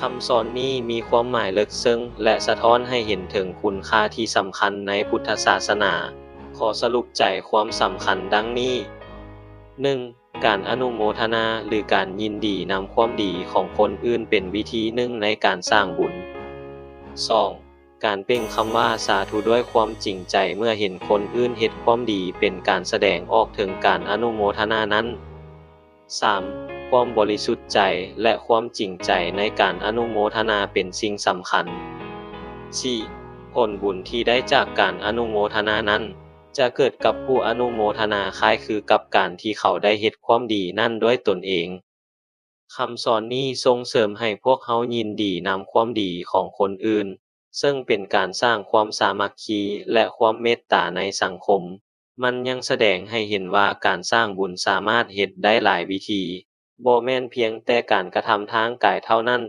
ຄຳສອນນີ້ມີຄວາມໝາຍເລິກເຊິ່ງ ແລະ ສະທ້ອນໃຫ້ເຫັນເຖິງຄຸນຄ່າທີ່ສຳຄັນໃນພຸດທະສາສະໜາ. ຂໍສະຫຼຸບໃຈຄວາມສຳຄັນດັ່ງນີ້: ໜຶ່ງ ການອະນຸໂມທະນາ ຫຼື ການຍິນດີນຳຄວາມດີຂອງຄົນອື່ນເປັນວິທີໜຶ່ງໃນການສ້າງບຸນ. ສອງ ການເປັ່ງຄຳວ່າສາທຸດ້ວຍຄວາມຈິງໃຈເມື່ອເຫັນຄົນອື່ນເຮັດຄວາມດີ ເປັນການສະແດງອອກເຖິງການອະນຸໂມທະນານັ້ນ. ສາມ ຄວາມບໍລິສຸດໃຈ ແລະ ຄວາມຈິງໃຈໃນການອະນຸໂມທະນາເປັນສິ່ງສຳຄັນ. ສີ່ ຜົນບຸນທີ່ໄດ້ຈາກການອະນຸໂມທະນານັ້ນ ຈະເກີດກັບຜູ້ອະນຸໂມທະນາຄ້າຍຄືກັບການທີ່ເຂົາໄດ້ເຮັດຄວາມດີນັ້ນດ້ວຍຕົນເອງ. ຄຳສອນນີ້ສົ່ງເສີມໃຫ້ພວກເຮົາຍິນດີນຳຄວາມດີຂອງຄົນອື່ນ, ເຊິ່ງເປັນການສ້າງຄວາມສາມັກຄີ ແລະ ຄວາມເມດຕາໃນສັງຄົມ. ມັນຍັງສະແດງໃຫ້ເຫັນວ່າການສ້າງບຸນສາມາດເຮັດໄດ້ຫຼາຍວິທີ, ບໍ່ແມ່ນພຽງແຕ່ການກະທຳທາງກາຍເທົ່ານັ້ນ,